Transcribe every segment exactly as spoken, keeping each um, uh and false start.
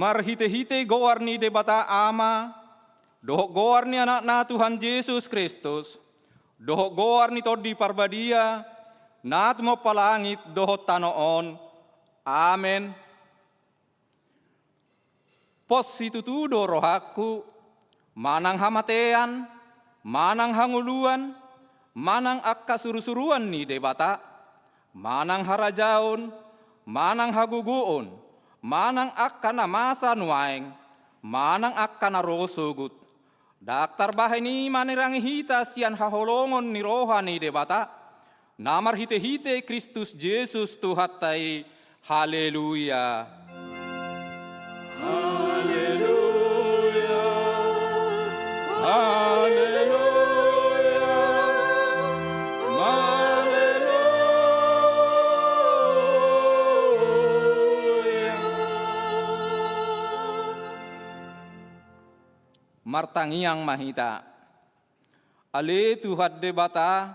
Marhite-hite goar ni Debata Ama, dohot goar ni Anakna Tuhan Jesus Kristus, dohot goar ni Tondi Parbadia, na tumompa langit dohot tano on. Amen. Pos situtu do rohangku, manang hamatean, manang hangoluan, manang angka surusuruan ni Debata, manang harajaon, manang hagogoon, manang angka na masa nuaeng, manang angka na ro sogot. Ndang tarbahen i manerangi hita sian haholongon ni roha ni Debata, na marhite-hite Kristus Jesus Tuhanta i. Haleluya. Haleluya. Haleluya. Haleluya. Martangiang ma hita. Ale Tuhan Debata,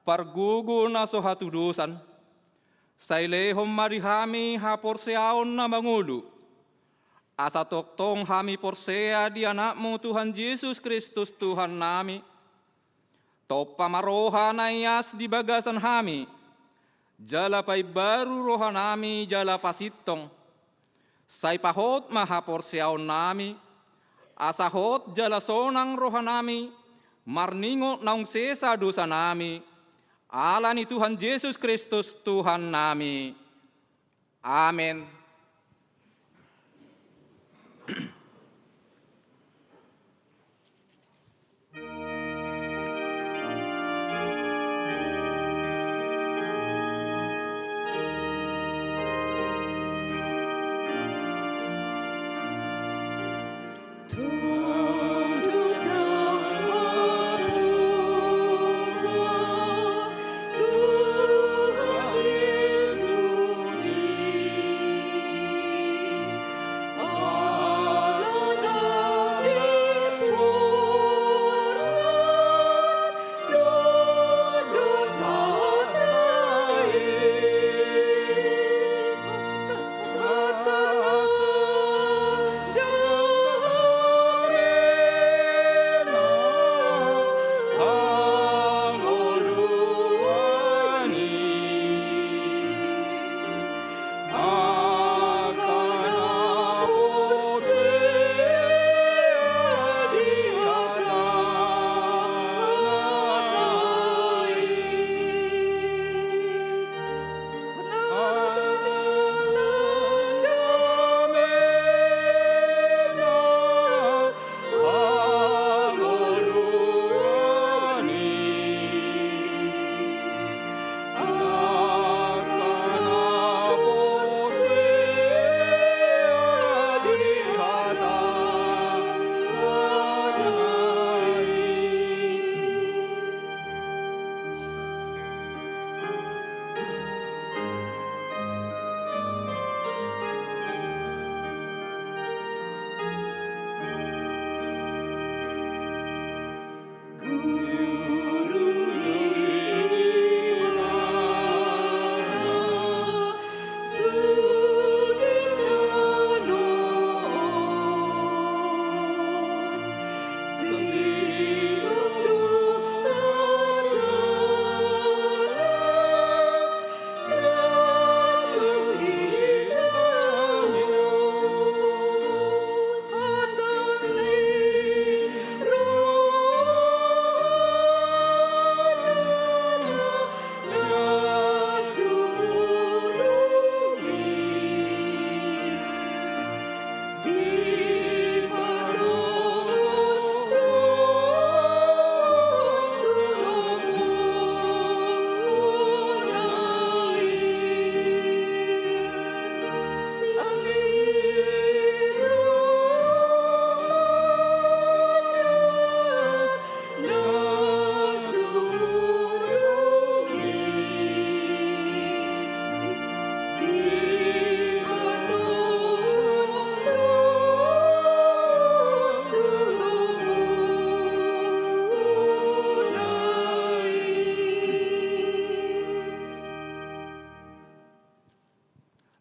pargogo na so hatudosan, sai lehon ma di hami haporseaon na mangolu, asa tongtong hami porsea di Anakmu Tuhan Jesus Kristus Tuhannami. Tompa ma roha na ias di bagasan hami, jala paimbaru rohanami jala pasintong. Sai pahot ma haporseaonnami, asa hot jala sonang rohanami, marningot naung sesa dosanami, ala ni Tuhan Jesus Kristus Tuhannami. Amen.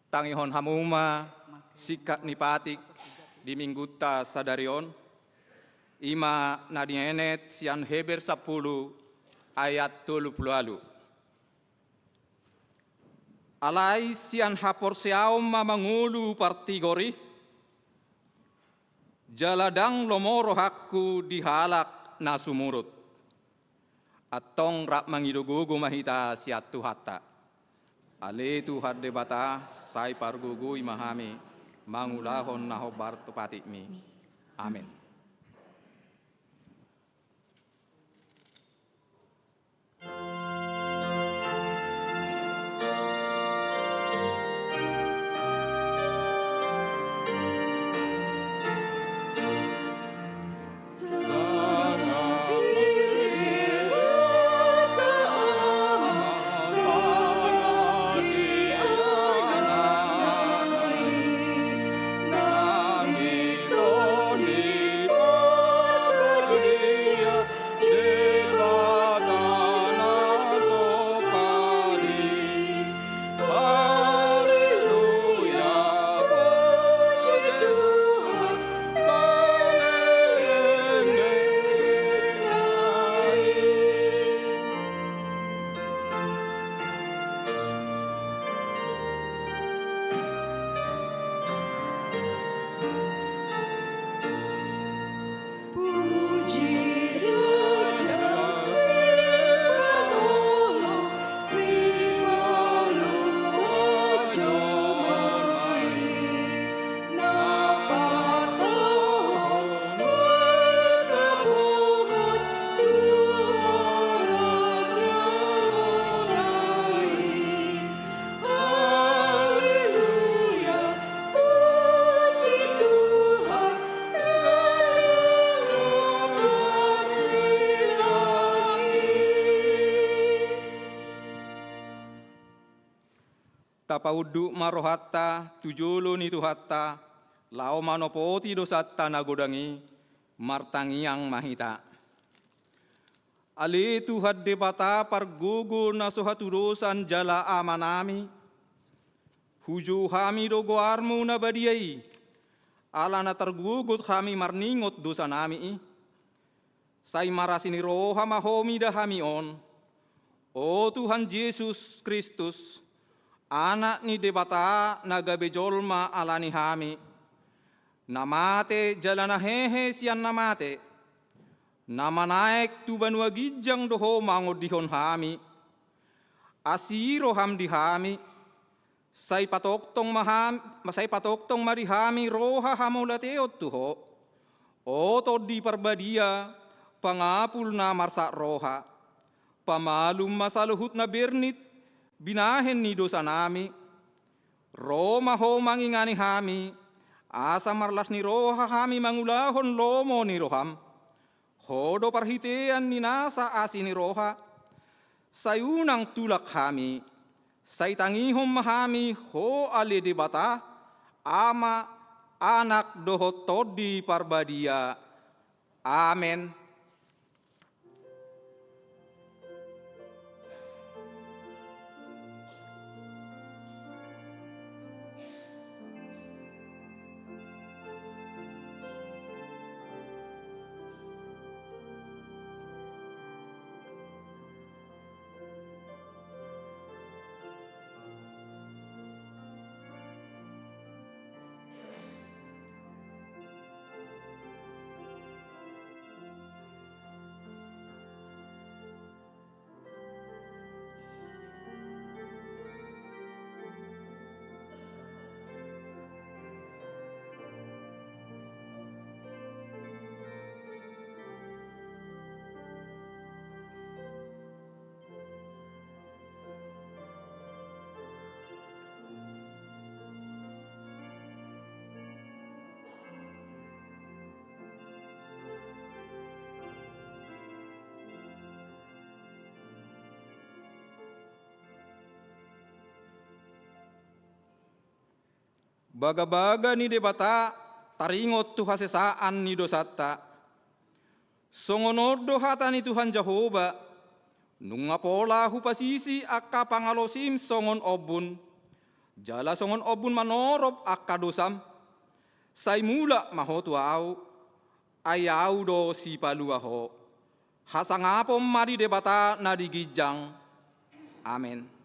Tangihon hamu ma singkat ni patik Di minggunta sadari on, i ma na dienet sian Heber sampulu ayat tolu pulu ualu. Alai sian haporseaon ma mangolu partigor i, jala ndang lomo rohangku di halak na sumurut. Antong rap mangido gogo ma hita sian Tuhanta. Ale Tuhan Debata, sai pargogoi ma hami mangulahon na hombar tu patikmi. Amen. Tapaunduk ma rohanta tu jolo ni Tuhanta, laho manopoti dosanta na godang i, martangiang ma hita. Ale Tuhan Debata pargogo na so hatudosan jala Amanami, hujou hami do goarmu na badia i, ala na targogot hami marningot dosanami i. Sai marasi ni roha ma Ho mida hami on, o Tuhan Jesus Kristus, Anak ni Debata na gabe jolma ala ni hami, na mate jala na hehe sian na mate, na manaek tu banua ginjang do Ho mangondihon hami. Asi roham di hami, sai patongtong ma ham-, sai patongtong ma di hami roha hamauliateon tu Ho. O Tondi Parbadia, pangapul na marsak roha, pamalum ma saluhut na bernit binahen ni dosanami. Ro ma Ho mangingani hami, asa marlas ni roha hami mangulahon lomo ni roham. Ho do parhitean ni nasa asi ni roha. Sai unang tulak hami, sai tangihon ma hami Ho ale Debata, Ama, Anak dohot Tondi Parbadia. Amen. Bagabaga ni Debata taringot tu hasesaan ni dosanta. Songon on do hata ni Tuhan Jahowa: Nunga pola hupasisi angka pangalosim songon ombun, jala songon ombun manorop angka dosam. Sai mulak ma ho tu Ahu, ai Ahu do sipalua ho. Hasangapon ma di Debata na di ginjang. Amen.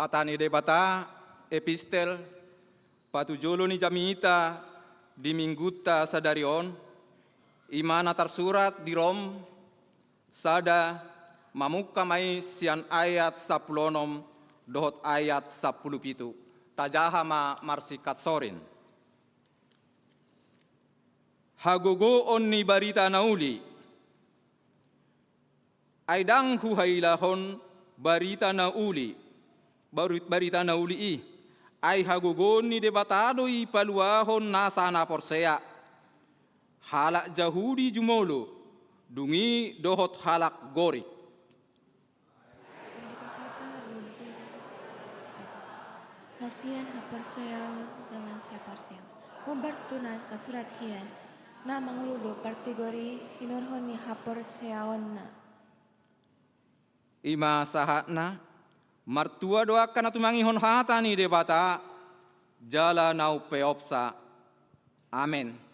Hata ni Debata, epistel patujolo ni jamita di minggunta sadari on, i ma na tarsurat di Rom, sada, mamungka ma i sian ayat sampulu onom dohot ayat sampulu pitu. Tajaha ma marsingkat sorin. Hagogoon ni barita na uli. Ai ndang huhailahon barita na uli, bari-, barita na uli i. Ai hagogoon ni Debata do i paluahon nasa na porsea. Halak Jahudi jumolo, dung i dohot halak Gorik. Na sian haporseaon jala sian haporseaon. Hombar tu na tarsurat hian, na mangolu do partigor i hinorhon ni haporseaonna. I ma sahatna, martua do angka na tumangihon hata ni Debata, jala na umpeopsa. Amen.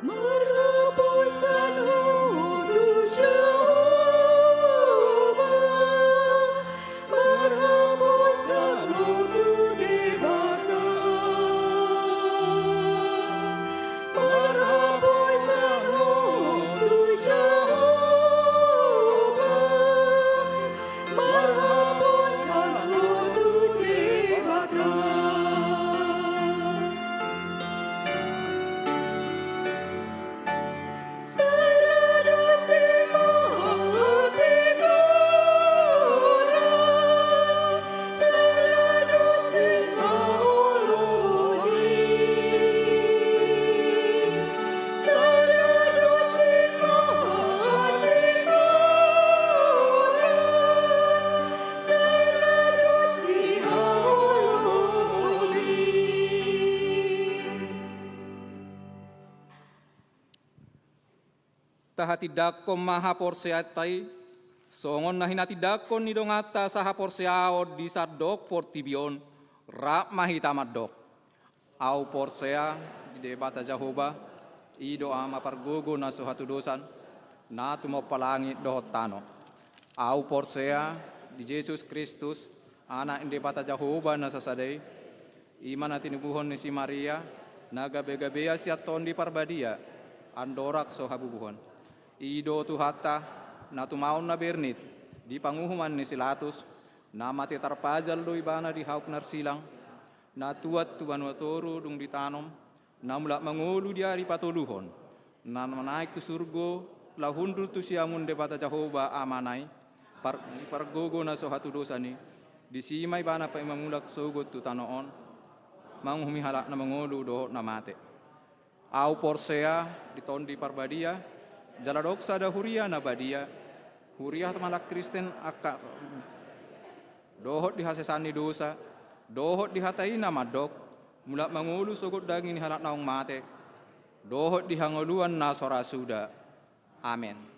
Marhaposan ho tu Jahowa, marhaposan ho tu Debata, marhaposan ho tu Jahowa, marhaposan ho tu Debata. Tahatindangkon ma haporseaonta i Songon na hinatindangkon ni donganta sahaporseaon di sandok portibi on, rap ma hita mandok. Ahu porsea di Debata Jahowa, i do Ama pargogo na so hatudosan, na tumompa langit dohot tano. Ahu porsea di Jesus Kristus, Anak ni Debata Jahowa na sasada i, i ma na tinubuhon ni si Maria, na gabe-gabean sian Tondi Parbadia, andorang so habubuhon. I do Tuhanta, na tumaon na bernit di panguhuman ni si Latus, na mate tarpajal do ibana di hauk narsilang, na tuat tu banua toru dung ditanom, na mulak mangolu di ari patoluhon, na manaek tu surgo, laho hundul tu siamun Debata Jahowa Amana i, par-, pargogo na so hatudosan i, disi ma ibana paima mulak sogot tu tano on, manguhumi halak na mangolu dohot na mate. Ahu porsea di Tondi Parbadia, jala adong sada huria na badia, huria halak Kristen angka, dohot di hasesaan ni dosa, dohot di hata i na mandok, mulak mangolu sogot daging ni halak naung mate, dohot di hangoluan na so ra suda. Amen.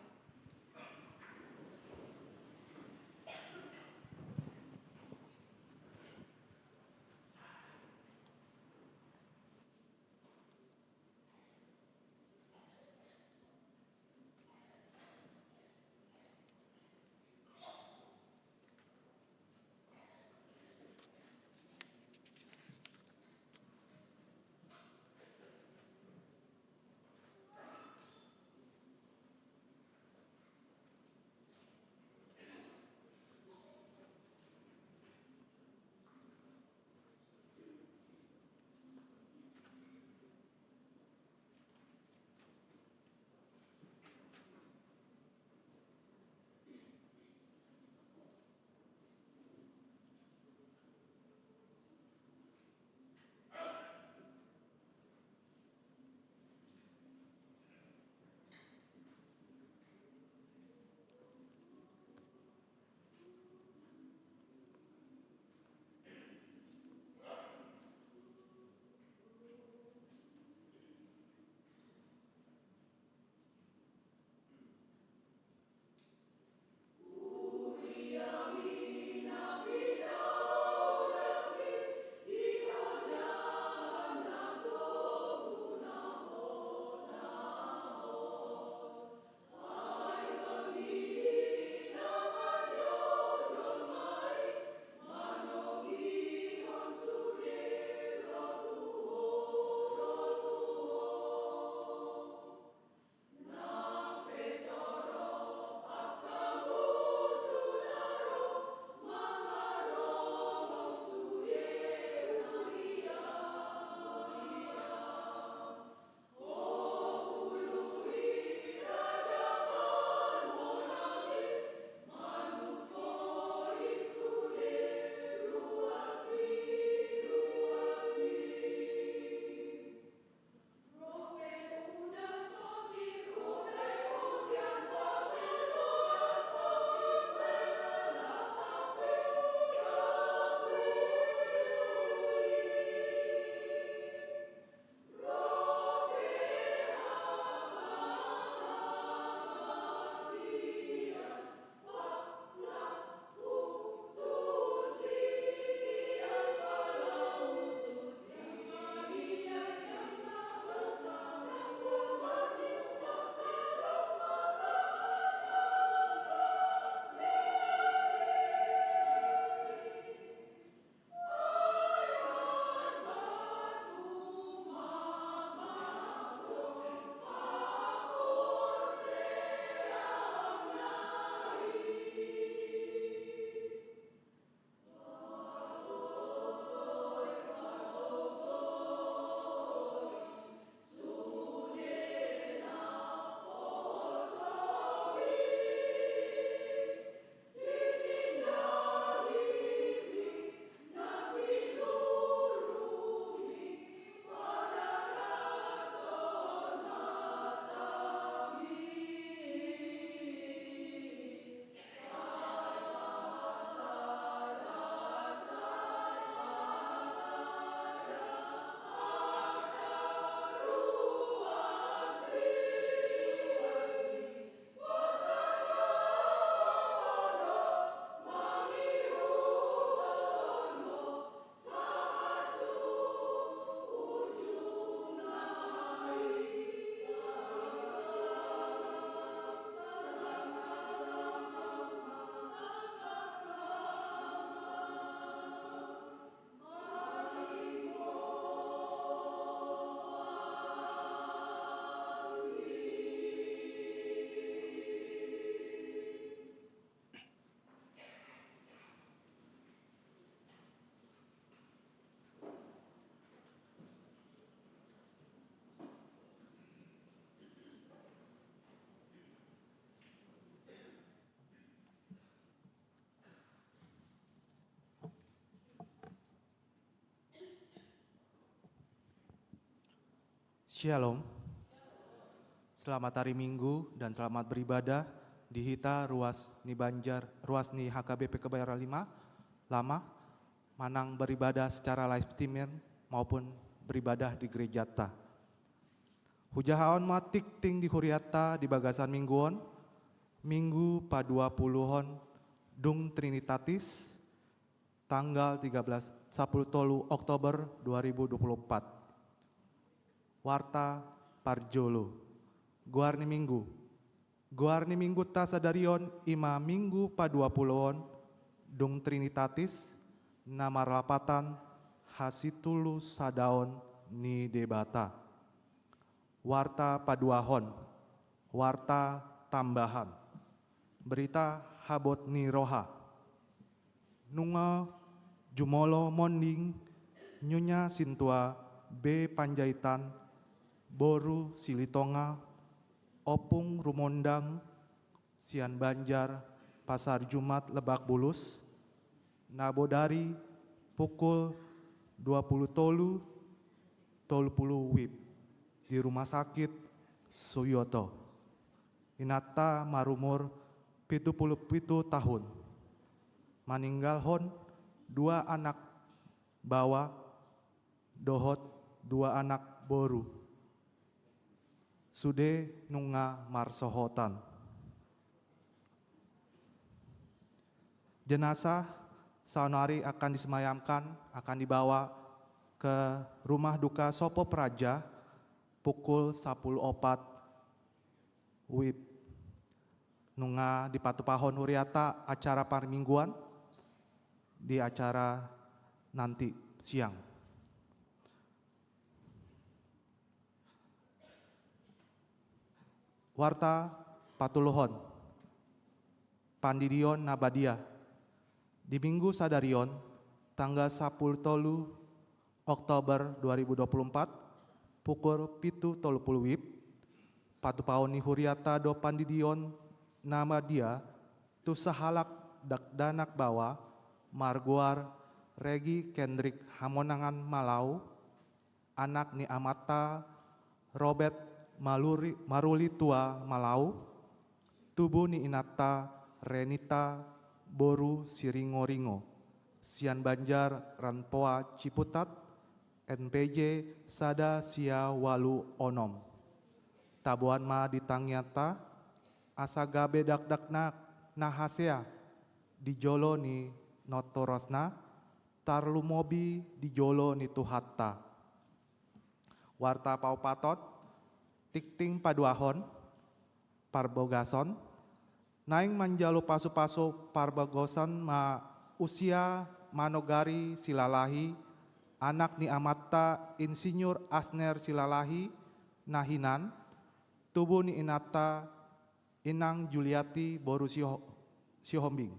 Shalom. Selamat hari Minggu dan selamat beribadah di hita ruas ni Banjar, ruas ni H K B P Kebayoran lima, Lama, manang beribadah secara live streaming maupun beribadah di gerejata. Hujahaon ma tingting di huriata di bagasan minggu on, Minggu paduapuluhon dung Trinitatis, tanggal tiga belas, sapuluh tolu Oktober dua ribu dua puluh empat. Warta parjolo. Goar ni minggu. Goar ni mingguta sadari on ima Minggu paduapuluhon dung Trinitatis, na marlapatan hasitulusadaon ni Debata. Warta paduahon. Warta tambahan. Berita habot ni roha. Nunga jumolo monding Nyonya Sintua B Panjaitan boru Silitonga, Ompung Rumondang, sian Banjar Pasar Jumat Lebak Bulus, na bodari pukul dua puluh tolu tolu puluh wib di Rumah Sakit Suyoto. Inanta marumur pitu puluh pitu tahun. Maninggalhon dua anak baoa dohot dua anak boru. Sude nunga marsohotan. Jenazah saonari akan disemayamkan, akan dibawa ke rumah duka Sopo Praja pukul sapuluh opat wib. Nunga dipatupahon huriata acara parmingguan di acara nanti siang. Warta patoluhon. Pandidion na badia. Di Minggu sadari on, tanggal sapuluh tolu Oktober dua ribu dua puluh empat, pukul pitu tolu puluh wib, patupaon ni huriata do pandidion na badia tu sahalak dakdanak baoa margoar Regi Kendrick Hamonangan Malau, anak ni amanta Robert Maluri-, Maruli Tua Malau, tubu ni inanta Renita boru Siringoringo, sian Banjar Rampoa Ciputat, N P J sada sia ualu onom. Taboan ma di tangiangta, asa gabe dakdanak na hasea di jolo ni natorasna, tarlumobi di jolo ni Tuhanta. Warta paopathon, tingting paduahon, parbagason, naeng manjalo pasupasu parbagason ma Usia Manogari Silalahi, anak ni amanta Insinyur Asner Silalahi, na hinan, tubu ni inanta Inang Juliati boru Siho-, Sihombing.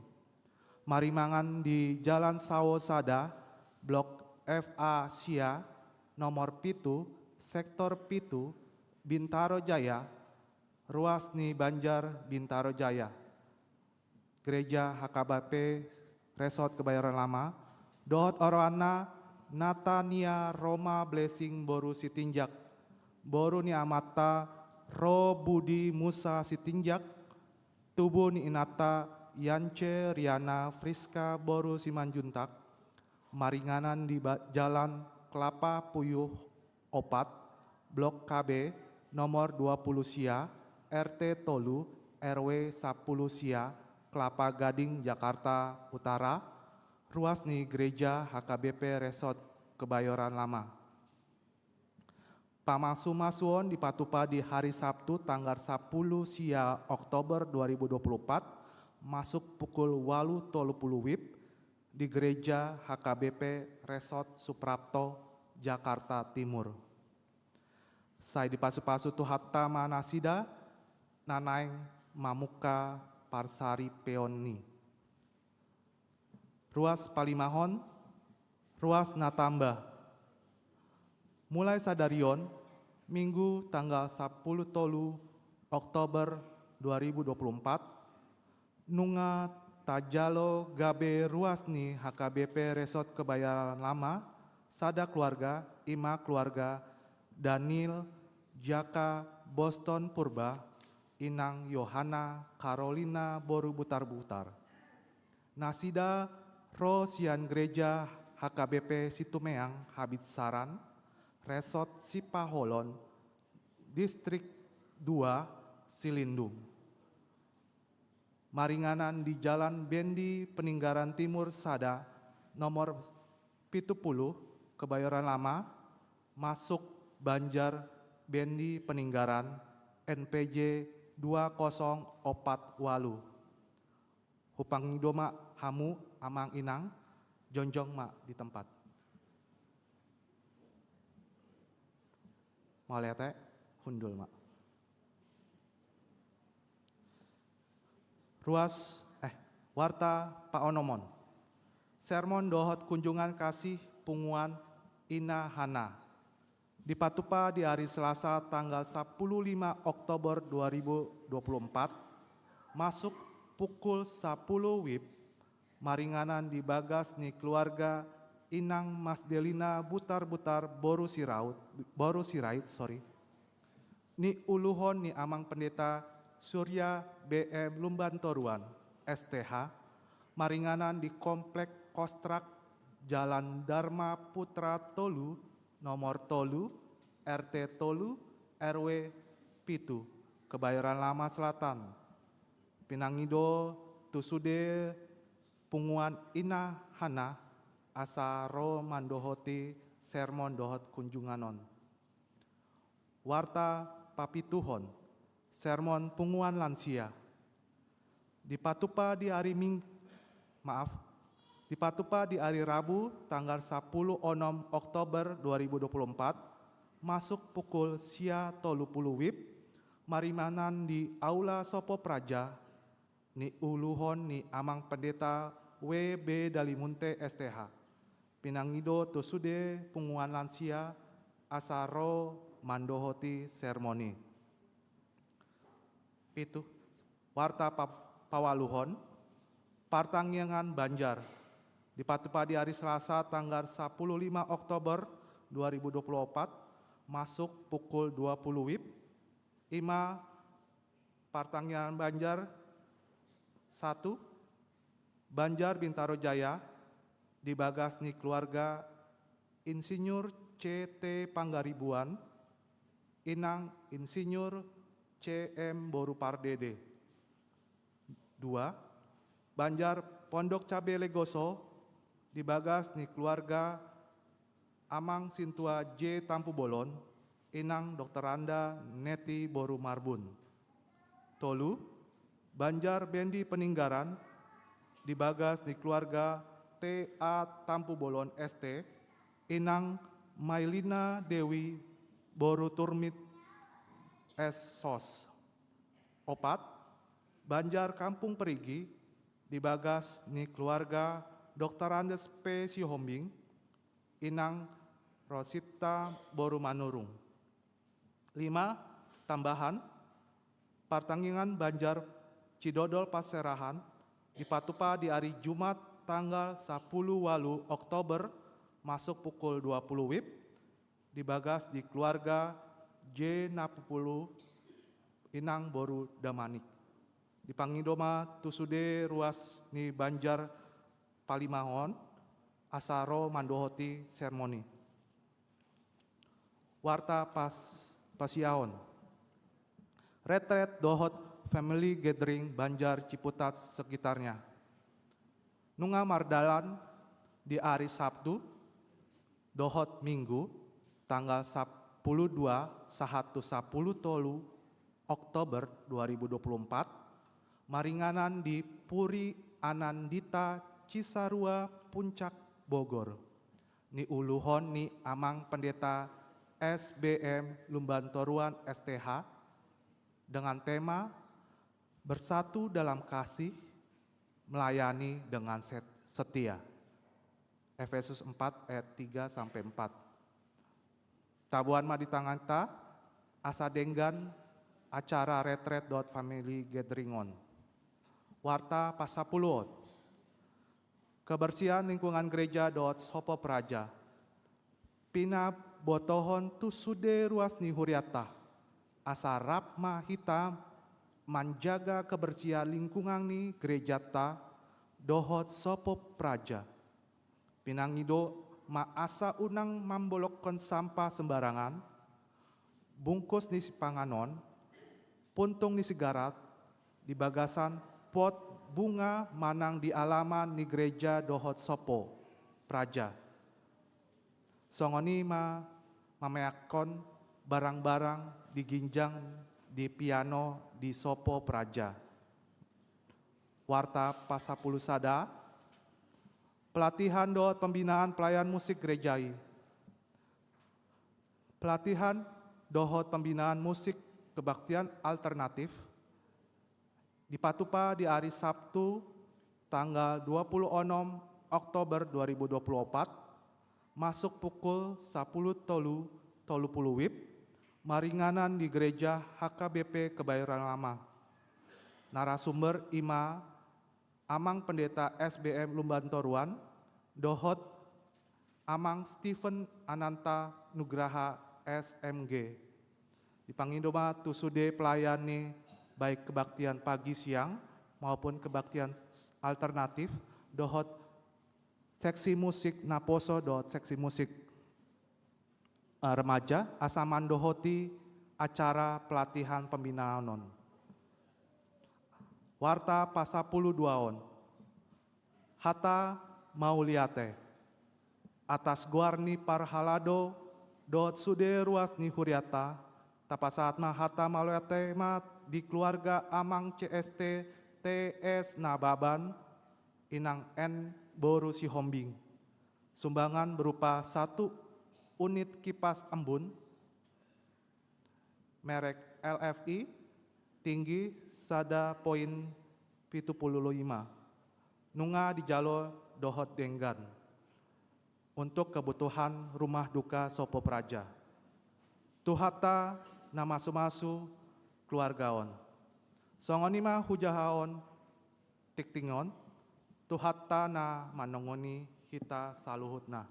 Marimangan di Jalan Sawo Sada, Blok F A sia, nomor pitu, Sektor pitu, Bintaro Jaya, ruas ni Banjar Bintaro Jaya. Gereja H K B P Resort Kebayoran Lama, dohot oroanna Natania Roma Blessing boru Sitinjak, boru ni amanta Ro Budi Musa Sitinjak, tubu ni inanta Yance Riana Friska boru Simanjuntak, maringanan di ba-, Jalan Kelapa Puyuh opat, Blok K B, nomor dua puluh sia, R T tolu, R W sapuluh sia, Kelapa Gading, Jakarta Utara, ruas ni Gereja H K B P Resort Kebayoran Lama. Pamasumasuon dipatupa di hari Sabtu tanggal sapuluh sia Oktober dua ribu dua puluh empat, masuk pukul ualu tolu puluh wib, di Gereja H K B P Resort Suprapto, Jakarta Timur. Sai dipasupasu Tuhanta ma nasida na naeng mamungka parsaripeon i. Ruas palimahon, ruas na tamba. Mulai sadari on, Minggu tanggal sapuluh tolu Oktober dua ribu dua puluh empat, nunga tajalo gabe ruas ni H K B P Resort Kebayoran Lama, sada keluarga, ima keluarga Daniel Jaka Boston Purba, inang Yohana Karolina boru Butarbutar. Nasida ro sian Gereja H K B P Situmeang Habinsaran, Resort Sipaholon, Distrik dua, Silindung. Maringanan di Jalan Bendi Peninggaran Timur sada, nomor pitu pulu, Kebayoran Lama, masuk Banjar Bendi Peninggaran, N P J dua kosong opat walu. Hupangido ma hamu amang inang, jongjong ma di tempat. Mauliate, hundul ma. Ruas, eh, warta paonomon. Sermon dohot kunjungan kasih punguan Ina Hana. Dipatupa di ari Selasa tanggal sapuluh lima Oktober dua ribu dua puluh empat, masuk pukul sapuluh wib, maringanan di bagas ni keluarga Inang Masdelina Butarbutar boru Siraut, boru Sirait, sorry. Niuluhon ni Amang Pendeta Surya B M Lumbantoruan, S T H, maringanan di Komplek Kostrak, Jalan Dharma Putra tolu, nomor tolu, R T tolu, R W pitu, Kebayoran Lama Selatan. Pinangido tu sude punguan Ina Hana asa ro mandohoti sermon dohot kunjungan on. Warta papituhon, sermon punguan lansia. Dipatupa di ari Ming-, maaf, dipatupa di ari Rabu tanggal sapuluh onom Oktober dua ribu dua puluh empat, masuk pukul sia tolu pulu wib, maringanan di Aula Sopo Praja, niuluhon ni Amang Pendeta W B Dalimunte, S T H. Pinangido tu sude punguan lansia asa ro mandohoti sermon i. Pitu, warta pa-, pawaluhon, partangiangan Banjar. Dipatupa di ari Selasa tanggal sapuluh lima Oktober dua ribu dua puluh opat, masuk pukul dua pulu wib, ima partangiangan Banjar satu, Banjar Bintaro Jaya, di bagas ni keluarga Insinyur C T Pangaribuan, Inang Insinyur C M boru Pardede. Dua, Banjar Pondok Cabe Legoso, di bagas ni keluarga Amang Sintua J Tampubolon, Inang Doktoranda Neti boru Marbun. Tolu, Banjar Bendi Peninggaran, di bagas ni keluarga T A Tampubolon, S T, Inang Mailina Dewi boru Turmit, S Sos. Opat, Banjar Kampung Perigi, di bagas ni keluarga Doktorandes P Sihombing, Inang Rosita boru Manurung. Lima, tambahan, partangiangan Banjar Cidodol Panserahan, dipatupa di ari Jumat tanggal sapuluh walu Oktober, masuk pukul dua pulu wib, di bagas di keluarga J Napupulu, Inang boru Damanik. Dipangido ma tu sude ruas ni Banjar palimahon, asa ro mandohoti sermon i. Warta pas-, pasiaon. Retret dohot family gathering Banjar Ciputat sekitarnya. Nunga mardalan di ari Sabtu dohot Minggu, tanggal sapuluh dua sahat tu sapuluh tolu Oktober dua ribu dua puluh empat, maringanan di Puri Anandita Cisarua Puncak Bogor. Niuluhon ni Amang Pendeta S B M Lumbantoruan, S T H, dengan tema Bersatu dalam Kasih, Melayani dengan Set-, Setia. Efesus empat ayat tiga sampai empat. Taboan ma di tanganta, asa denggan acara retret dohot family gathering on. Warta pasapuluhon. Kebersihan lingkungan gereja dohot Sopo Praja. Pinabotohon tu sude ruas ni hurianta. asa rap ma hita manjaga kebersihan lingkungan ni gerejanta dohot sopo praja. Pinangido ma asa unang mambolongkon sampah sembarangan, bungkus ni sipanganon, puntung ni sigarat, di bagasan pot bunga manang di alaman ni gereja dohot sopo praja. Songon i ma mameakkon barang-barang di ginjang di piano di sopo praja. Warta pasapulu sada, pelatihan dohot pembinaan pelayan musik gereja i. Pelatihan dohot pembinaan musik kebaktian alternatif dipatupa di ari Sabtu tanggal dua puluh onom Oktober dua ribu dua puluh opat, masuk pukul sapulu tolu tolu pulu wib, maringanan di Gereja H K B P Kebayoran Lama. Narasumber i ma Amang Pendeta S B M Lumban Toruan, dohot Amang Stephen Ananta Nugraha, S M G. Dipangido ma tu sude pelayan ni, baik kebaktian pagi siang maupun kebaktian alternatif, dohot seksi musik naposo dohot seksi musik, eh, remaja, asa mandohoti acara pelatihan pembinaan on. Warta pasapulu dua on. Hata mauliate. Atas goar ni parhalado dohot sude ruas ni huriata, tapasahat ma hata mauliate ma di keluarga Amang C S T T S Nababan, Inang N boru Sihombing. Sumbangan berupa satu unit kipas embun merek L F I, tinggi sada poin pitu pulu lima. Nunga dijalo dohot denggan untuk kebutuhan rumah duka sopo praja. Tuhanta na masu-masu keluarga on. Songon i ma hujaha on tingting on, Tuhanta na manongoni hita saluhutna.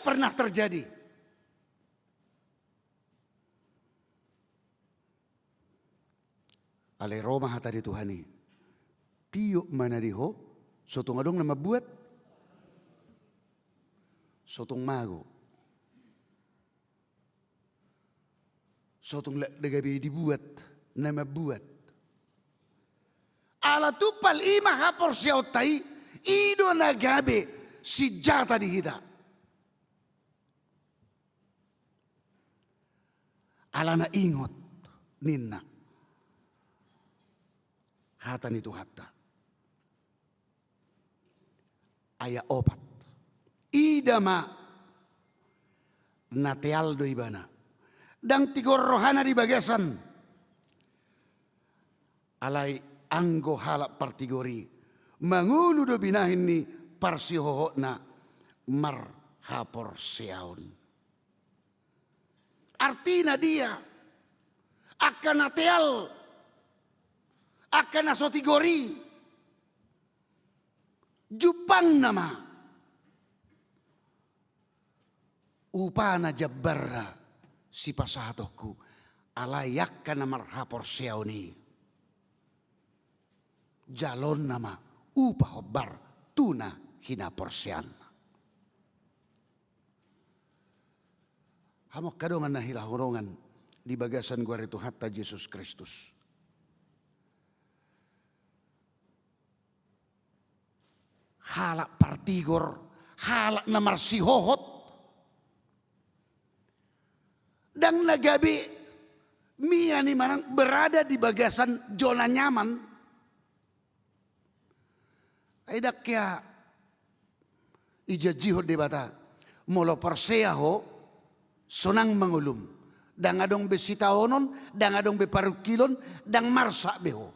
pernah terjadi. Alai ro ma hata ni Tuhan i. Tiop ma na di ho, so tung adong na mambuat. So tung mago. So tung lak na gabe dibuat na mambuat. Ala tumpal i ma haporseaonta i, i do na gabe sinjata di hita. Alana ingot ninna hata ni Tuhanta. Ayat opat. Ida ma na teal do ibana. Ndang tigor rohana di bagasan. Alai anggo halak partigor i mangolu do binahen ni parsihohotna marhaporseaon. Artina dia, angka na teal, angka na so tigor i, jumpangna ma upana jambarna sipasahatonku, alai angka na marhaporseaon i, jaloonna ma upa hombar tu na hinaporseaonna. Hamu angka dongan na hinaholongan di bagasan goar ni Tuhanta Jesus Kristus. Halak partigor, halak na marsihohot, ndang na gabe mian i manang berada di bagasan zona nyaman. Ai ndang hea ijanjihon Debata, molo porsea ho, sonang ma ngolum. Ndang adong be sitaonon, ndang adong be parungkilon, ndang marsak be ho.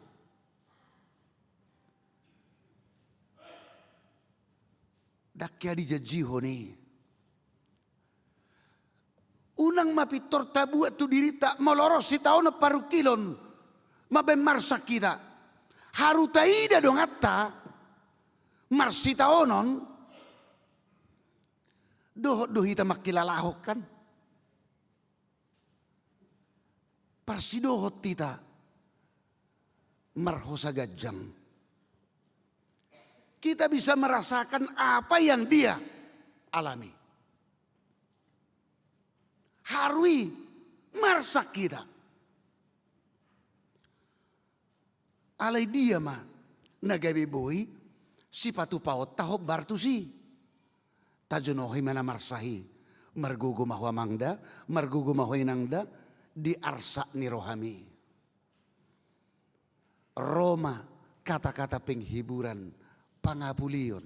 Ndang hea dijanjihon i. Unang ma pintor tabuat tu dirinta, molo ro sitaonon parungkilon, mambaen marsak hita. Haru taida donganta marsitaonon, dohot do hita mangkilalahon kan. Parsidohot hita marhosa ganjang. Kita bisa merasakan apa yang dia alami. Haru i marsak hita. Alai dia ma na gabe boi sipatupaonta hombar tusi. Tajonohi ma na marsak i. Margogo ma ho amangda, margogo ma ho inangda, di arsak ni rohami. Ro ma kata-kata penghiburan, pangapulion.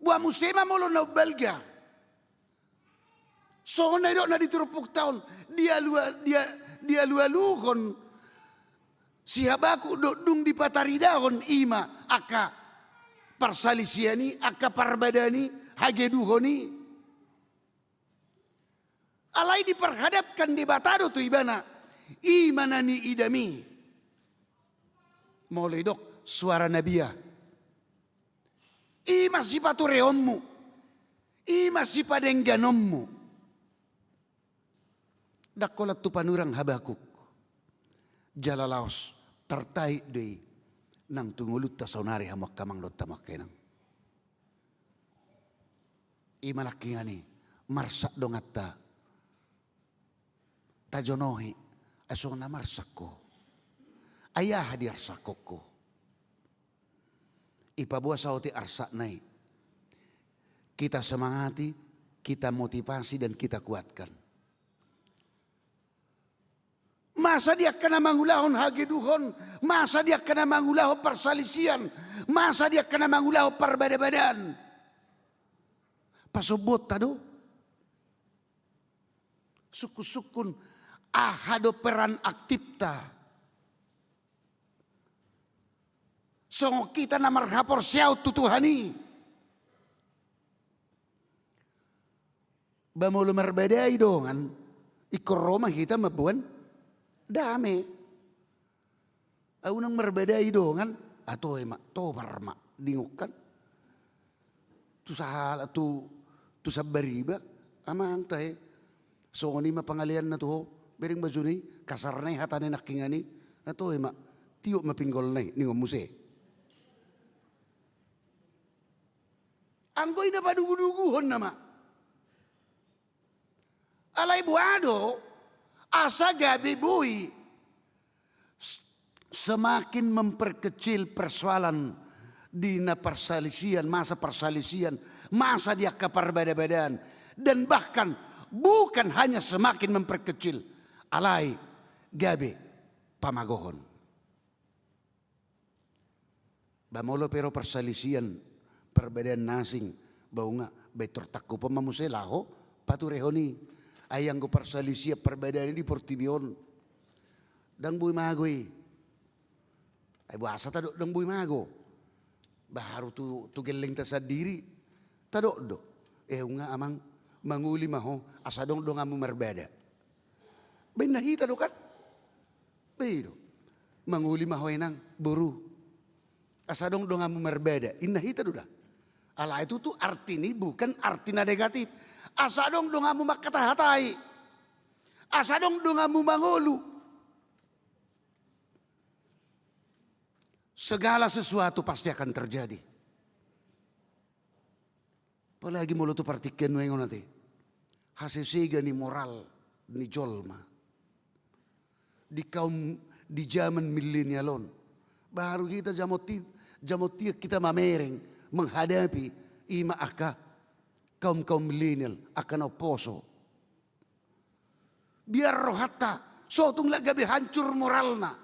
Boha muse ma molo na umbalga. Songon na nidokna di turpukta on, dialu-, dia-, dialualuhon si Habakuk dohot dung dipataridahon i ma angka parsalisian i, angka parbadaan i, hageduhon i. Alai diperhadapkan Debata do tu ibana, i ma na niidami. Molo didok suara nabiah, i ma sipatureonmu, i ma sipadengganonmu. Ndang holan tu panurirang Habakuk. Jala laos tartait do i nang tu ngolunta saonari, hamu angka amang dohot hamu angka inang. I ma nangkiningan i, marsak donganta. Tajonohi, ai songon na marsak ho. Ai aha diarsakhon ho? Ipaboa saotik arsakna i. Kita semangati, kita motivasi, dan kita kuatkan. Masa di angka na mangulahon hageduhon, masa di angka na mangulahon parsalisian, masa di angka na mangulahon parbadabadaan. Pasombuonta do. Sungkunsungkun aha do peran aktifta. Songon hita na marhaporseaon tu Tuhan i. Ba molo marbadai dongan, ingkon ro ma hita mamboan dame. Ai unang marbadai dongan, a toe ma, tobar ma, didok kan. Tu sahala, tu, tu sambariba, amang tahe. Songon i ma pangaleanna tu ho, bereng bajuna i, kasarna i hata ni nangkiningan i, na toe ma, tiop ma pinggolna i, ningon muse. Anggo i na paduguduguhon nama. Alai boha do, asa gabe boi s-, semakin memperkecil persoalan di na perselisihan, masa perselisihan, masa di angka parbadabadaan, dan bahkan bukan hanya semakin memperkecil, alai gabe pamagohon. Ba molo pe ro parsalisian, parbadaan na asing, ba unang, ba intor tangkupon ma muse laho paturehon i. Ai anggo parsalisian parbadaan i di portibi on, ndang boi mago i. Ai boasa tadok ndang boi mago? Ba haru tu, tu gellengta sandiri. Tadok do. Eh, unang amang, mangoli ma ho, asa adong donganmu marbada. Ba inna hita do kan? Ba i do. Mangoli ma ho inang, boru. Asa adong donganmu marbada. Inna hita do da. Alai tutu arti ni bukan arti na negatif. Asa adong donganmu mangkatahatai. Asa adong donganmu mangolu. Segala sesuatu pasti akan terjadi. Apalagi molo tu partingkian nuaeng on ate. Hasesega ni moral ni jolma. Di kaum, di zaman milenial on. Baru hita jamot i-, jamot i hita mamereng menghadapi i ma angka kaum-kaum milenial, angka na umposo. Biar rohanta, so tung la gabe hancur moralna.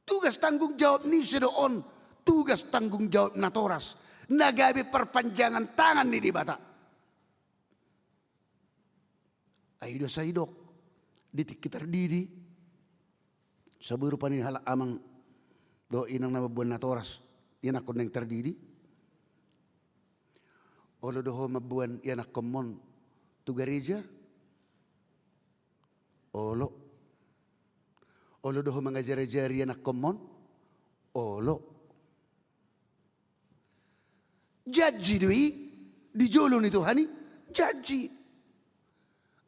Tugas tanggung jawab ni ise do on? Tugas tanggung jawab natoras, na gabe parpanjangan tangan ni Debata. Ai do asa didok, di tingki tardidi, saboi rupani halak amang dohot inang na mamboan natoras, ianakhon naeng tardidi. Olo do ho mamboan ianakhonmon tu gareja? Olo. Olo do ho mangajarajari ianakhonmon? Olo. Janji do i di jolo ni Tuhan i, janji.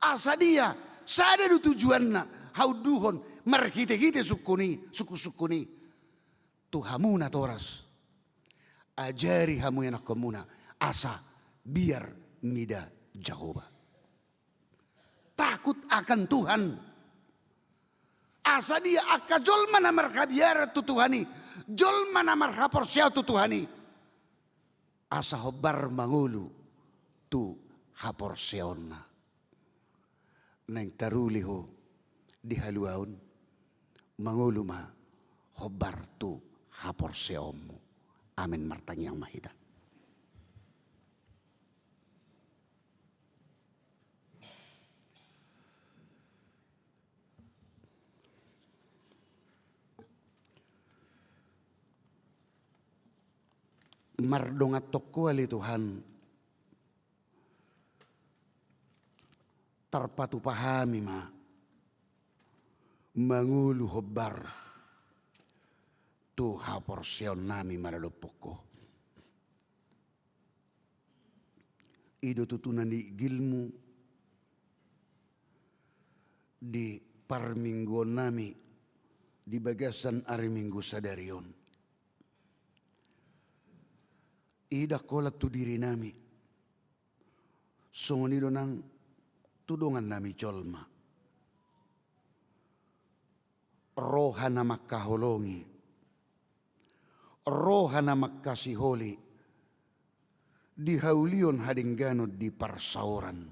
Asa dia, sada do tujuanna, haunduhon marhitehite sungkun i, sungkunsungkun i. Tu hamu natoras, ajari hamu ianakhonmuna, asa biar mida Jahowa. Takut akan Tuhan. Asa dia angka jolma na marhabiaran tu Tuhan i, jolma na marhaporseaon tu Tuhan i, asa hombar mangolu tu haporseaonna. Naeng taruli ho di haluaon, mangolu ma hombar tu haporseaonmu. Amen. Martangiang ma hita. Mardongan tongko ale Tuhan, tarpatupa hami ma mangolu hombar tu haporseaonnami maradophon Ho. I do tutu na niinggilmu di parmingguonnami di bagasan ari Minggu sadari on. Ndang holan tu dirinami, songon i do nang tu dongannami jolma. Roha na mangkaholongi, roha na mangkasiholi di haulion hadengganon di parsaoran.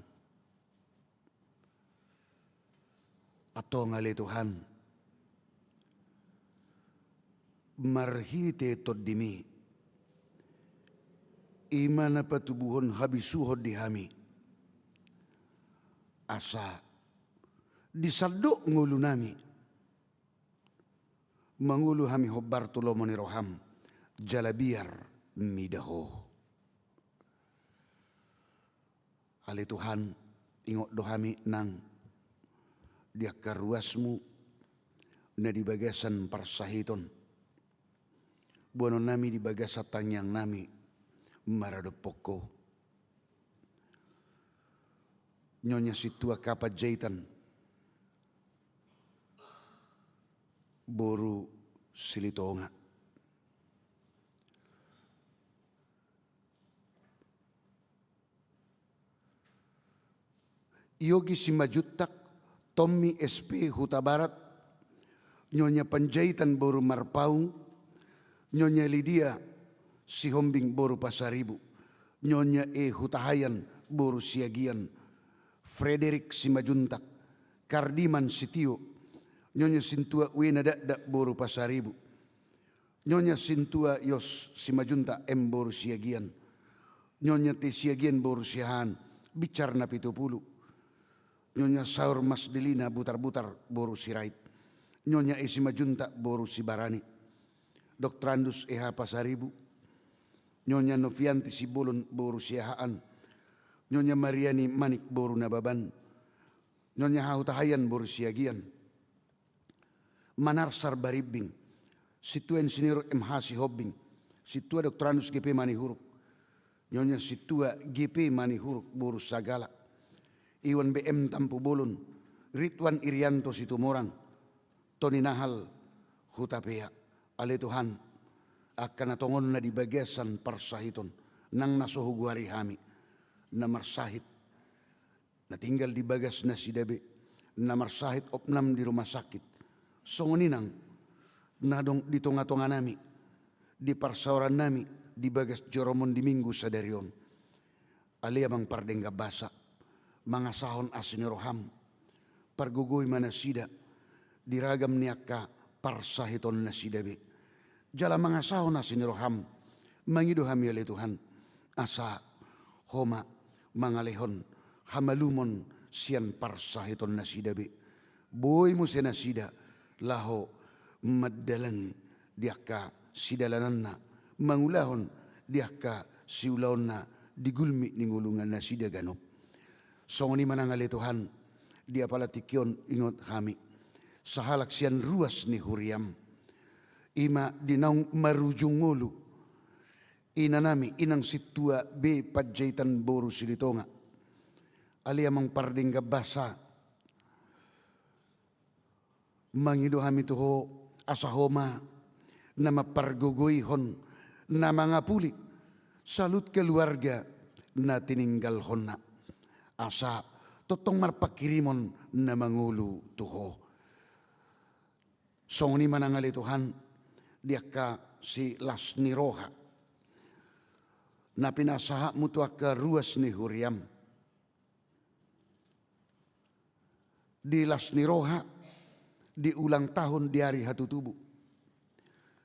Antong ale Tuhan, marhite TondiMi, i ma na patubuhon habisuhon di hami, asa di sandok ngolunami mangolu hami hombar tu lomo ni rohaM, jala biar mida Ho. Ale Tuhan, ingot do hami nang di angka ruasMu na di bagasan parsahiton. Boanonnami di bagasan tangiangnami maradophon Ho. Nyonya Sintua K. Panjaitan boru Silitonga. Yogi Simanjuntak, Tommy S P Hutabarat, Nyonya Panjaitan boru Marpaung, Nyonya Lidia Sihombing boru Pasaribu, Nyonya E Hutahaean boru Siagian, Frederick Simanjuntak, Kardiman Sitio, Nyonya Sintua Wena Dakdak boru Pasaribu, Nyonya Sintua Yos Simanjuntak M boru Siagian, Nyonya T Siagian boru Siahaan, Binsar Napitupulu, Nyonya Saur Masdelina Butarbutar boru Sirait, Nyonya E Simanjuntak boru Sibarani, Doktorandus E H Pasaribu, Nyonya Novianti Sibolon boru Siahaan, Nyonya Mariani Manik boru Nababan, Nyonya H Hutahaean boru Siagian, Manarsar Barimbing, Sintua Insinyur M H Sihombing, Sintua Doktorandus G P Manihuruk, Nyonya Sintua G P Manihuruk boru Sagala, Iwan B M Tampubolon, Ridwan Irianto Situmorang, Toni Nahal Hutapea. Ale Tuhan, angka na tongonna di bagasan parsahiton, nang na so hugoari hami, na marsahit, na tinggal di bagas nasida be, na marsahit opnam di rumah sakit, songon i nang na adong di tongatonganami, di parsaorannami, di bagas joroMon di Minggu sadari on. Ale Amang Pardenggan Basa, mangasahon asi ni rohaM, pargogoi ma nasida di ragam ni angka parsahiton nasida be. Jala mangasahon asi ni rohaM, mangido hami ale Tuhan, asa Ho ma mangalehon hamalumon sian parsahiton nasida be. Boi muse nasida laho mandalangi di angka sidalananna, mangulahon di angka siulaonna di gulmit ni ngolu nasida ganup. Songon i ma nang ale Tuhan, di apala tingki on ingot hami sahalak sian ruas ni huriaM, i ma di naung marujung ngolu, inanami, Inang Sintua B Panjaitan boru Silitonga. Ale Amang Pardenggan Basa, mangido hami tu Ho, asa Ho ma na mampargogoihon, na mangapuli saluhut keluarga na tininggalhonna, asa tongtong marpanghirimon na mangolu tu Ho. Songon i ma nang ale Tuhan, di angka silas ni roha na pinasahatMu tu angka ruas ni huriaM, di las ni roha, di ulang tahun di ari hatutubu,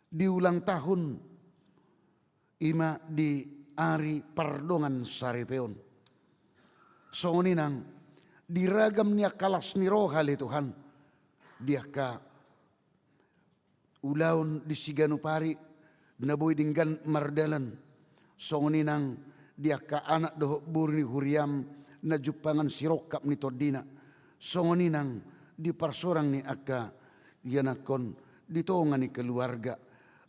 di ulang tahun, i ma di ari pardongansaripeon. Songon i nang di ragam ni angka las ni roha ale Tuhan, di angka ulaon di siganup ari na boi denggan mardalan, songon i nang di angka anak dohot boru ni huriaM na jumpangan sirongkap ni tondina, songon i nang di parsorang ni angka ianakhon di tonga ni keluarga,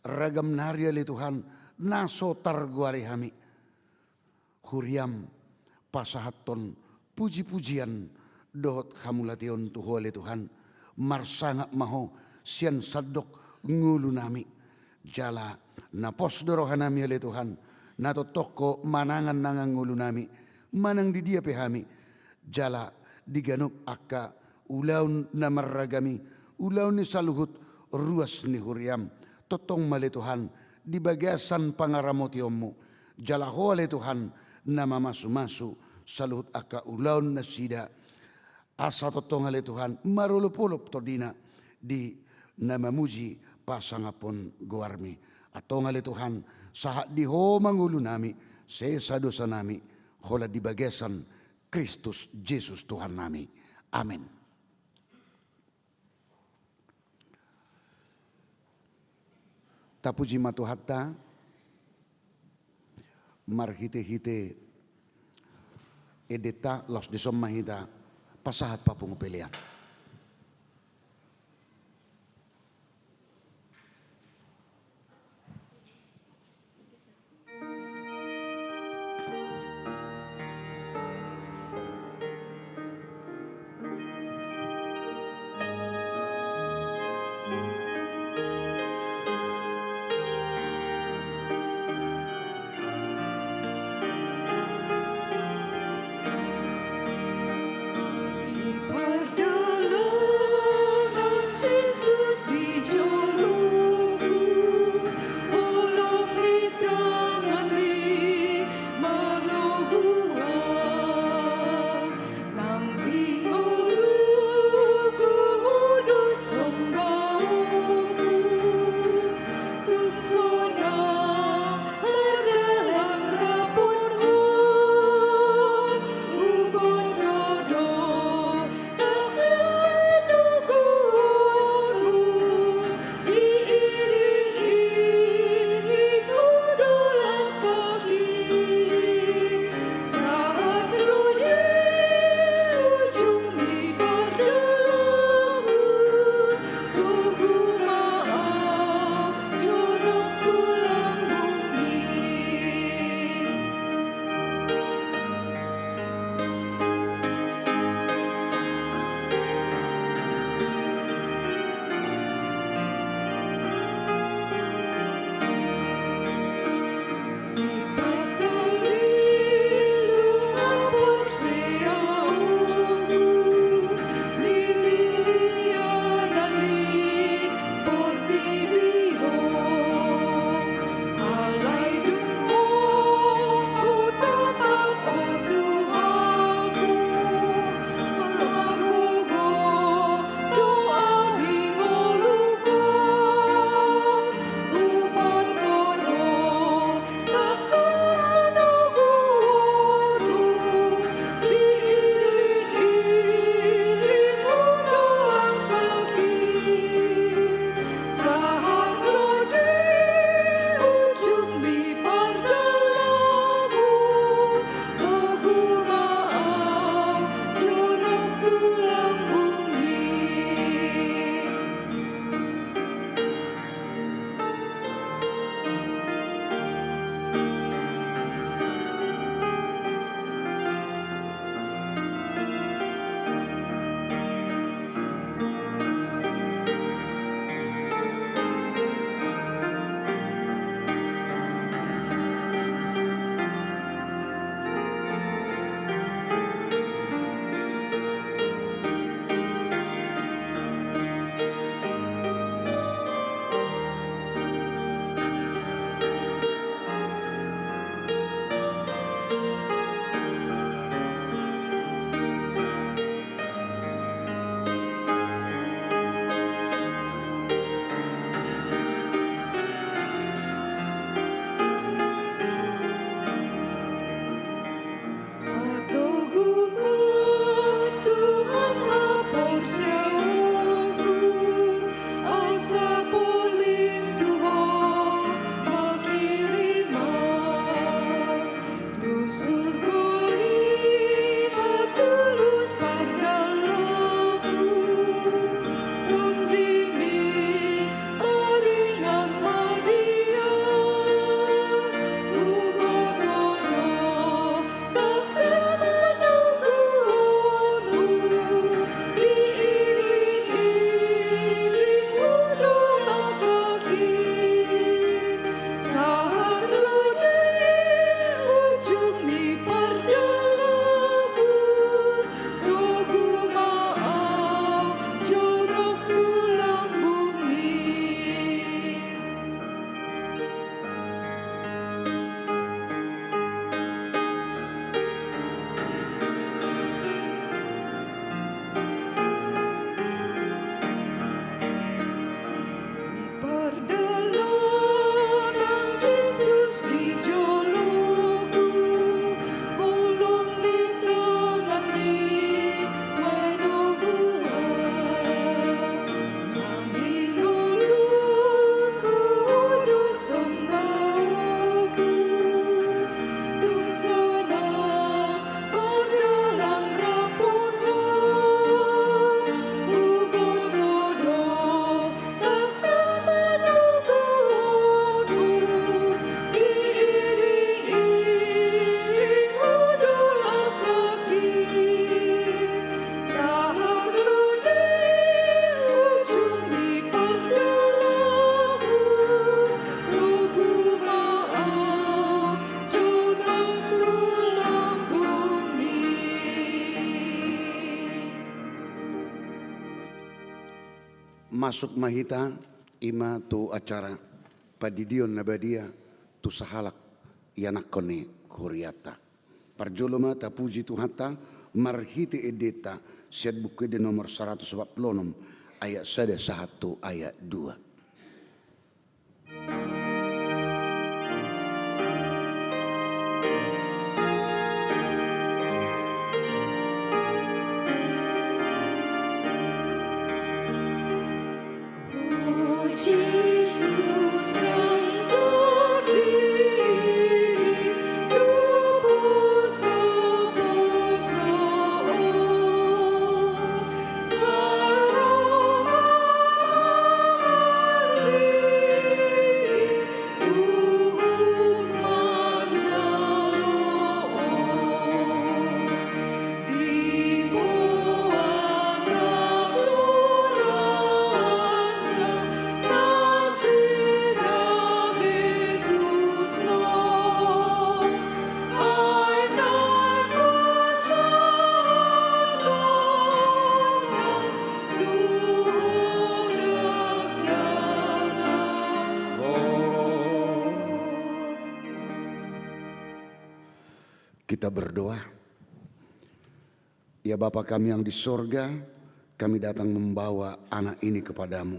ragam nari ale Tuhan, na so targoari hami, huriaM pasahathon pujipujian dohot hamauliateon tu Ho ale Tuhan. Marsangap ma Ho sian sandok ngolunami. Jala na pos do rohanami ale Tuhan, na tongtong Ho manangan-nangan ngolunami, manang di dia pe hami. Jala di ganup angka ulaon na marragam i, ulaon ni saluhut ruas ni huriaM, tongtong ma ale Tuhan di bagasan pangaramotionMu. Jala Ho ale Tuhan na mamasumasu saluhut angka ulaon nasida, asa tongtong ale Tuhan marolopolop tondina di na mamuji pasangaphon goarMi. Antong ale Tuhan, sahat di Ho ma ngolunami, sesa dosanami, holan di bagasan Kristus Jesus Tuhannami. Amen. Tapuji ma Tuhanta, marhitehite endenta, laos dison ma hita pasahat papungu pelean. Masuk ma hita, ima tu acara pandidion na badia tu sahalak ianakhon ni hurianta. Parjolo ma tapuji Tuhanta marhite endenta sian Buku Ende nomor saratus opat pulu onom, ayat sada sahat tu ayat dua. Kita berdoa. Ya Bapa kami yang di sorga, kami datang membawa anak ini kepadamu.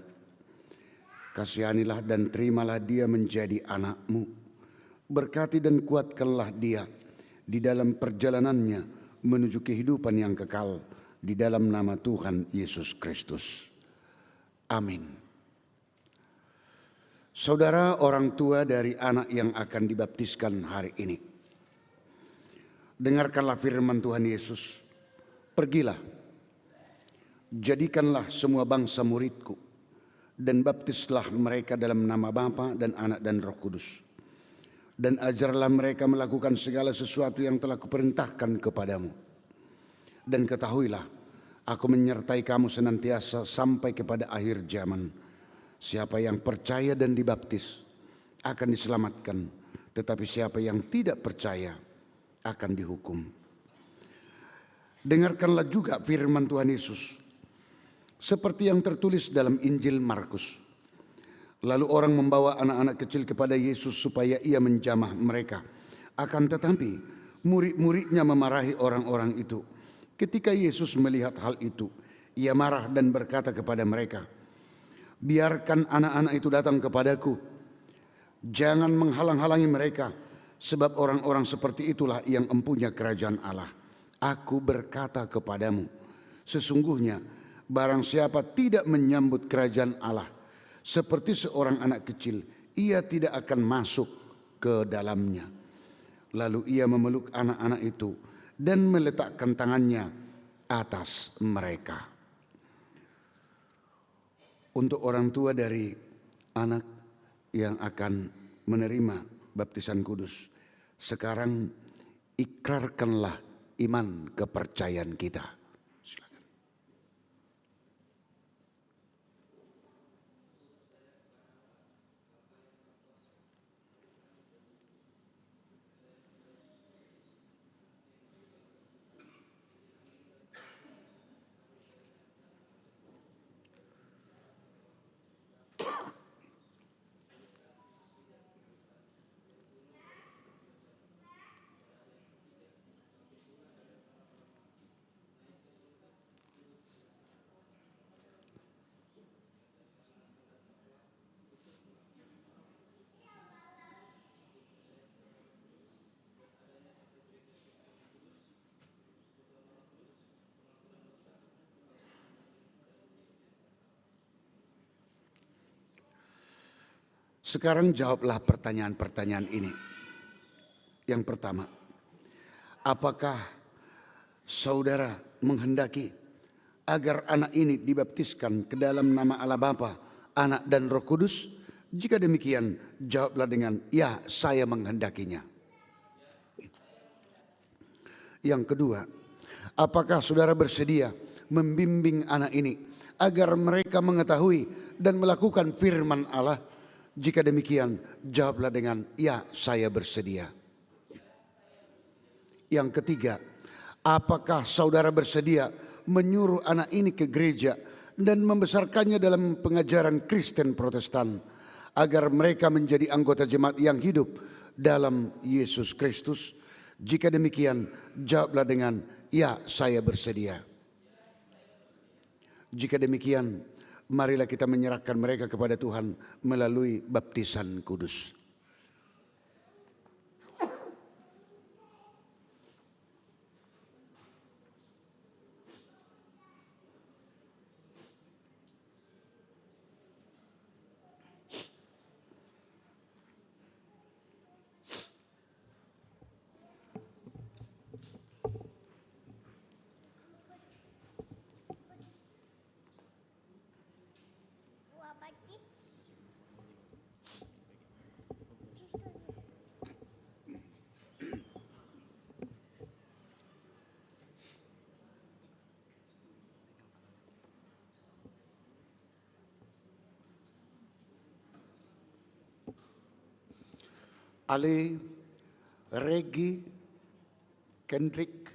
Kasihanilah dan terimalah dia menjadi anak-Mu. Berkati dan kuatkanlah dia di dalam perjalanannya menuju kehidupan yang kekal, di dalam nama Tuhan Yesus Kristus. Amin. Saudara orang tua dari anak yang akan dibaptiskan hari ini, dengarkanlah firman Tuhan Yesus. Pergilah, jadikanlah semua bangsa murid-Ku, dan baptislah mereka dalam nama Bapa dan Anak dan Roh Kudus. Dan ajarlah mereka melakukan segala sesuatu yang telah Kuperintahkan kepadamu. Dan ketahuilah, Aku menyertai kamu senantiasa sampai kepada akhir zaman. Siapa yang percaya dan dibaptis akan diselamatkan, tetapi siapa yang tidak percaya akan dihukum. Dengarkanlah juga firman Tuhan Yesus, seperti yang tertulis dalam Injil Markus. Lalu orang membawa anak-anak kecil kepada Yesus supaya Ia menjamah mereka. Akan tetapi, murid-murid-Nya memarahi orang-orang itu. Ketika Yesus melihat hal itu, Ia marah dan berkata kepada mereka, "Biarkan anak-anak itu datang kepada-Ku. Jangan menghalang-halangi mereka, sebab orang-orang seperti itulah yang empunya kerajaan Allah. Aku berkata kepadamu, sesungguhnya, barang siapa tidak menyambut kerajaan Allah seperti seorang anak kecil, ia tidak akan masuk ke dalamnya." Lalu Ia memeluk anak-anak itu dan meletakkan tangan-Nya atas mereka. Untuk orang tua dari anak yang akan menerima baptisan kudus, sekarang ikrarkanlah iman kepercayaan kita. Silakan. Sekarang jawablah pertanyaan-pertanyaan ini. Yang pertama, apakah saudara menghendaki agar anak ini dibaptiskan ke dalam nama Allah Bapa, Anak, dan Roh Kudus? Jika demikian, jawablah dengan, "Ya, saya menghendakinya." Yang kedua, apakah saudara bersedia membimbing anak ini agar mereka mengetahui dan melakukan firman Allah? Jika demikian, jawablah dengan, "Ya, saya bersedia." Yang ketiga, apakah saudara bersedia menyuruh anak ini ke gereja dan membesarkannya dalam pengajaran Kristen Protestan, agar mereka menjadi anggota jemaat yang hidup dalam Yesus Kristus? Jika demikian, jawablah dengan, "Ya, saya bersedia." Jika demikian, marilah kita menyerahkan mereka kepada Tuhan melalui baptisan kudus. Ale, Regi, Kendrik,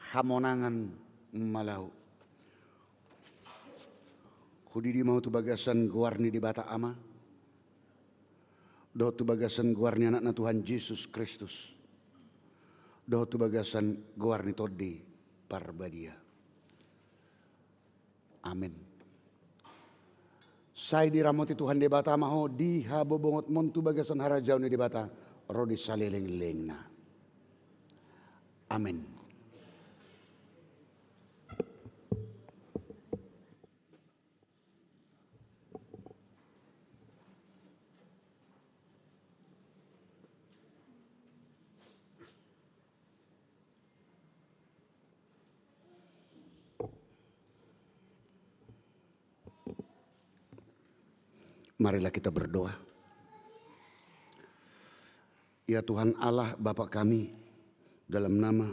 hamonangan ma laho. Hudidi ma ho tu bagasan goar ni Debata Ama, dohot tu bagasan goar ni Anakna Tuhan Jesus Kristus, dohot tu bagasan goar ni Tondi Parbadia. Amen. Sai diramoti Tuhan Debata ma ho di habobongotmon tu bagasan harajaon ni Debata ro di salelenglelengna. Amen. Marilah kita berdoa. Ya Tuhan Allah, Bapa kami, dalam nama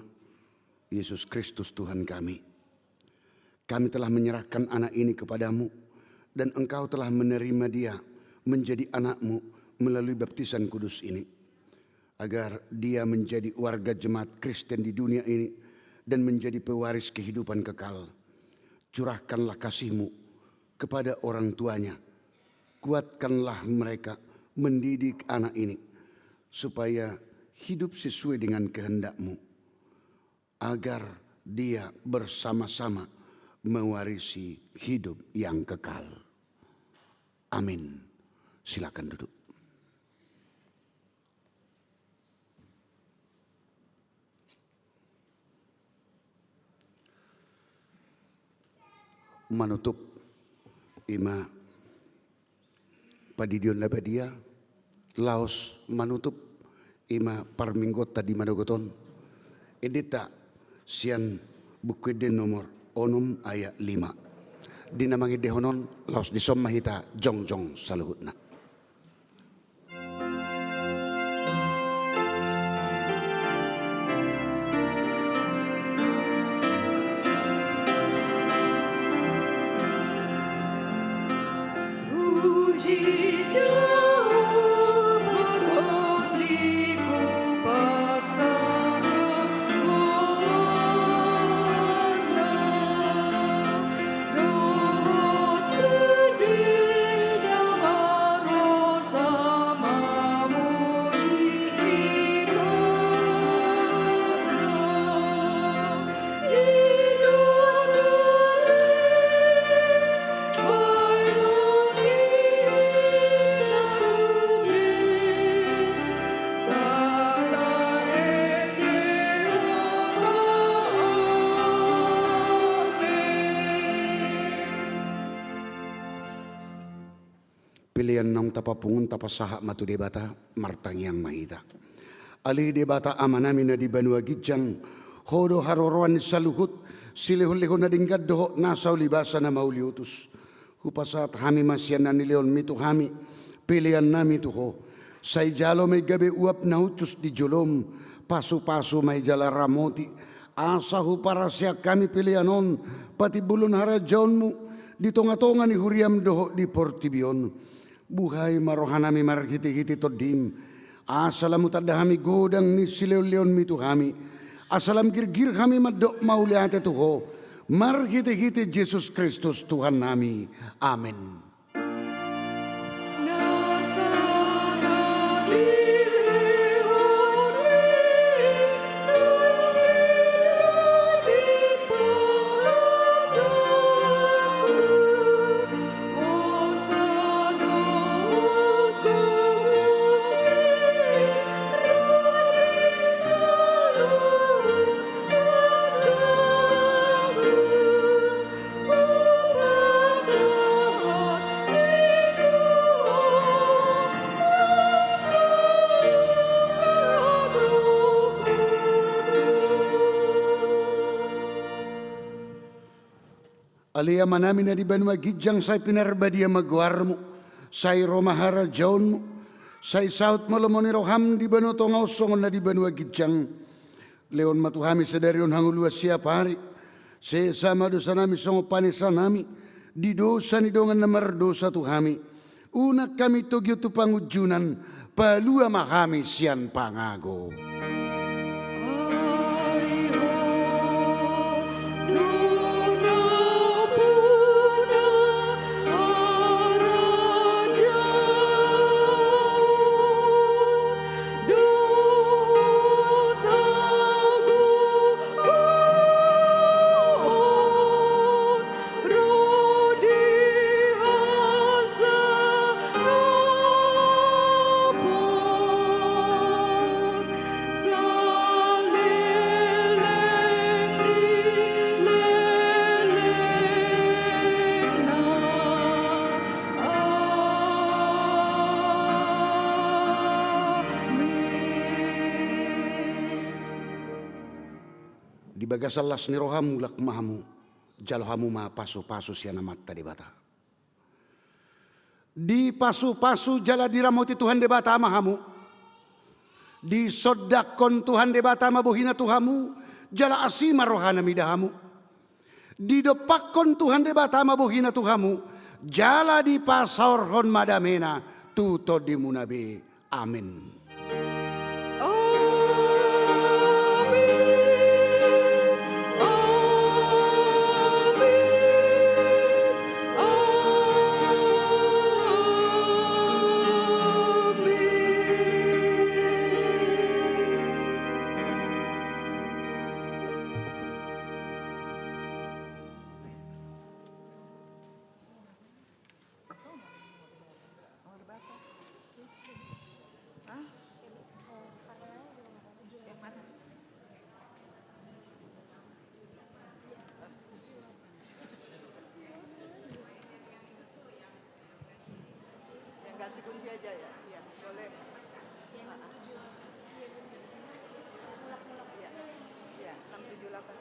Yesus Kristus Tuhan kami, kami telah menyerahkan anak ini kepadamu, dan Engkau telah menerima dia menjadi anak-Mu melalui baptisan kudus ini, agar dia menjadi warga jemaat Kristen di dunia ini dan menjadi pewaris kehidupan kekal. Curahkanlah kasih-Mu kepada orang tuanya. Kuatkanlah mereka mendidik anak ini supaya hidup sesuai dengan kehendak-Mu, agar dia bersama-sama mewarisi hidup yang kekal. Amin. Silakan duduk. Manutup, i ma Pandidion na badia, laos manutup, i ma parmingguonta di manogot on. Endenta sian Buku Ende nomor onom ayat lima. Di na mangendehon on, laos dison ma hita jongjong saluhutna. Pelean naung tapapungu on tapasahat ma tu Debata, martangiang ma hita. Ale Debata Amanami na di banua ginjang, Ho do haroroan ni saluhut silehonlehon na denggan dohot nasa ulibasa na mauliutus. Hupasahat hami ma sian na nilehonmi tu hami peleannami tu Ho. Sai jalo ma i gabe uap na hushus di jolom, pasupasu ma i jala ramoti, asa huparaseang hami pelean on patimbulhon harajaonmu di tongatonga ni huriam dohot di portibi on. Buhai ma rohanami marhitehite Tondim, asa lam hutanda hami godang ni silehonlehonmi tu hami, asa lam girgir hami mandok mauliate tu Ho, Marhitehite Jesus Kristus Tuhannami. Amen. Ale Amanami na di banua ginjang, sai pinarbadia ma goarmu, sai ro ma harajaonmu, sai saut ma lomo ni roham di banua tonga on songon na di banua ginjang. Lehon ma tu hami sadari on hangoluan siapari. Sesa ma dosanami songon panesanami di dosa ni dongan na mardosa tu hami. Unang hami togihon tu pangunjunan, palua ma hami sian pangago. Di bagasan las ni roham mulak ma hamu, jalo hamu ma pasupasu sian Amanta Debata. Dipasupasu jala diramoti Tuhan Debata ma hamu. Disondangkon Tuhan Debata ma bohina tu hamu, jala asi ma rohana mida hamu. Didompakkon Tuhan Debata ma bohina tu hamu, jala dipasaorhon ma damena tu tondimuna be. Amen. Amen. Amen. Amen. Hah? Yang mana? Yang ganti kunci aja ya? Iya, boleh. Ah, ah. Iya, iya, enam tujuh delapan.